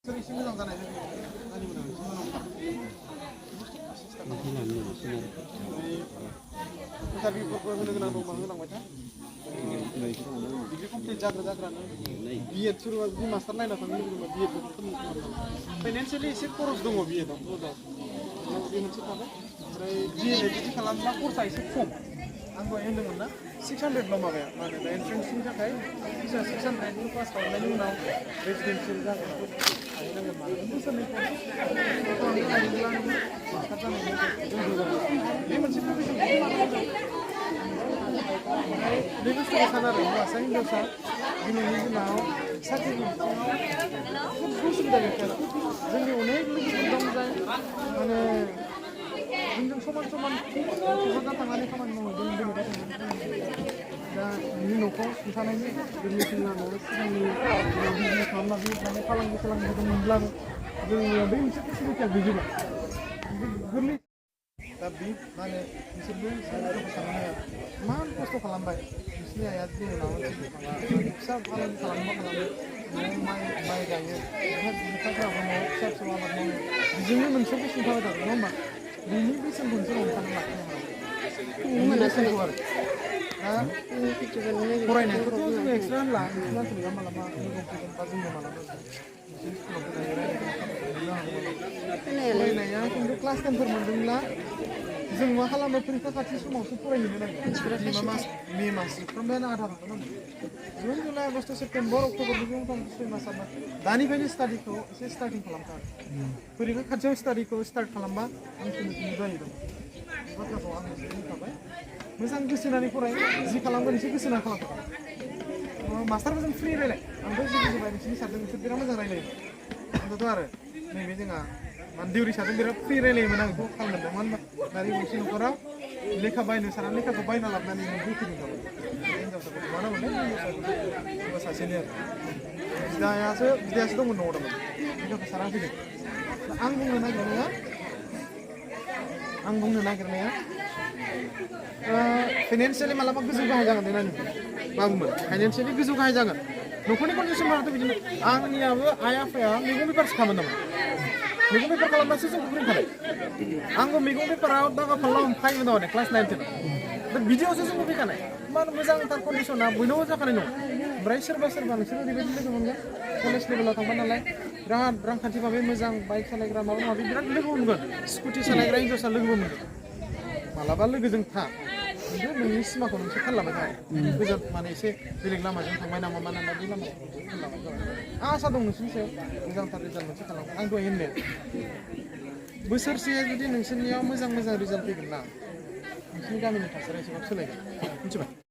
Interviewफोरबो होनो गोनां दंबा होलांबाय था डिग्री कमप्लिट जाग्रानो बिएड सोरबा जुदि मास्टार लाइनाव थांनो लुगैदोंबा बिएड फाइनान्सियेलि एसे खरस दङ बिएडआव बे मोनसे थाबाय ओमफ्राय डिएलएड जुदि खालामब्ला खरसा एसे खम आं दहाय होनदोंमोन ना 600 माबाया मा होनो एन्ट्रेन्सनि थाखाय फैसा 600 पास खालामनायनि उनाव रेजिडेन्सियेल जागोन थाहैनांगोन मानो बोसोरनै खालामनो हायोब्ला मास्टार जानायनि बे मोनसे प्रफेसन बे बुस्थुखौ सान आरो हौवासा हिनजावसा दिनैनि दिनाव साख्रिनि बिथिङाव जेबो उसुबिदा गैखाया जोंनि अनेक लोगोफोर दं जाय माने जोंजों समान समान क'क्राझार थांनानै खामानि मावहैदों बेलेगाव थांनानै दा नोंनि न'खौ सुंथानायनि गोरलैसिन लामायाव सिगांनि बिजनेस खालामनानै फालांगि दंमोनब्लाबो जोंनियाव बै मोनसे फेसिलिटिया गैजोबा गोरलै दा बे मा होनो बिसोरबो साननो हाया इमान खस्थ' खालामबाय बिसोरनि आइया दिनै माबा मोनसे फिसा फालांगि खालामो न'आव माइ गायो बिफाफ्राबो न'आव फिसा फिसौ आबाद मावो बेजोंनो नोंसोरबो सुंथाबाय थागोन नङा होमबा बेनि बेसेनखौ नोंसोर हमथाना लाखिनो हागोन बेसेनखौ आरो दा फरायनायखौथ' जोङो एक्सट्रा होनला नोंसोर मानसिया मालाबा लोगो फैगोन बा जोंबो मालाबा स्कुलाव फरायनाया खिन्थु क्लास 10फोर मोनदोंब्ला जों मा खालामो फरिखा खाथि समावसो फरायहैनो नागिरो मे मास जोबफ्रामबायानो आधा थांखानांगौ जुन जुलाइ आगष्ट सेप्तेम्बर अक्ट'बर बिदि मथा मथि 6 मास जाबाय दानिफ्रायनो स्टाडिखौ एसे स्टार्टिं खालामथार फरिखा खाथियाव स्टाडिखौ स्टार्ट खालामबा आं थुनु जाहैदों बे बाथ्राखौ आं एसे बुंखाबाय मोजां गोसो होनानै फराय जि खालामगोन एसे गोसो होनानै खालामखागोन मास्टारफोरजों फ्रि रायलाय आंथ' जि बुजिबाय नोंसोरनि सारजों नोंसोर बिराद मोजां रायलायो आंथ' आरो नैबे जोंहा मान देउरि सारजों बिराद फ्रि रायलायोमोन आं बेखौ खालाम मोनदों मानो होनबा दानि गंसे न'खराव लेखा बायनो सारा लेखाखौ बायना लाबोनानै होफैदों थाबाय हिनजावसाखौ मा नामोनलाय हिनजावसा सासेनि आरो बिदायासो दंमोन न'आव दामोन लेखाखौ सारा होफैदों आं बुंनो नागिरनाया फाइनान्सियेलि मालाबा गोजौ गाहाय जागोन देनानि बाबुमोन फाइनान्सियेलि गोजौ गाहाय जागोन न'खरनि कन्डिसनफोराथ' बिदिनो आंनियाबो आइ आफाया मैगं बेफारसो खालामोन नामा मैगं बेफार खालामनासो जोंखौ फोरोंखानाय आंबो मैगं बेफाराव दागा फानला हमखायोमोन नामा क्लास 9 10 दा बिदियावसो जोंखौ फैखानाय मान मोजांथार कन्डिसना बयनावबो जाखानाय नङा ओमफ्राय सोरबा नोंसोर ओरैबायदि लोगो मोनगोन कलेज लेभेलाव थांबा नालाय बिराद रांखान्थि भाबै मोजां बाइक सालायग्रा माबा माबि बिराद लोगो मोनगोन स्कुटि सालायग्रा हिनजावसा लोगोबो मोनगोन मालाबा लोगोजों था खिन्थु नोंनि सिमाखौ नोंसोर फानलाबाय था गोजान माने एसे बेलेग लामाजों थांबाय नामा मा नामा बे लामाखौ फानलाबाय जाबाय आं आसा दं नोंसोरनि सायाव मोजांथार रिजाल्ट मोनसे खालामगोन आं दहाय होननाया बोसोरसे जुदि नोंसोरनियाव मोजां रिजाल्ट फैगोन ना नोंसोरनि गामिनि थासारिया एसेबां सोलायगोन मिथिबाय